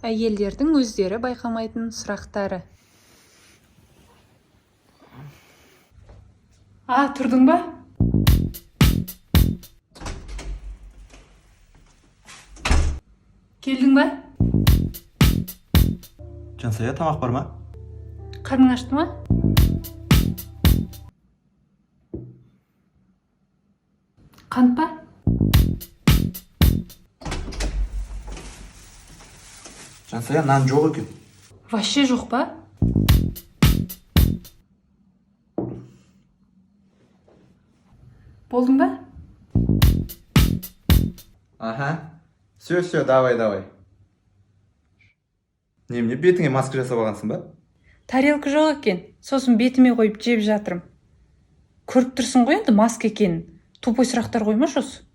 Әйелдердің өздері байқамайтын сұрақтары. А, тұрдың ба? Келдің ба? Жансая, тамақ бар ма? Қарның ашты ма? Қант па? Жансая, нан жоқ екен. Вообще жоқ па? Болдың ба? Аха, все, все, давай, давай. Немене, бетіңе маска жасап алғансың ба? Тарелка жоқ екен, сосын бетіме қойып жеп жатырмын. Көріп тұрсың ғой енді маска екенін. Тупой сұрақтар қоймашы осы.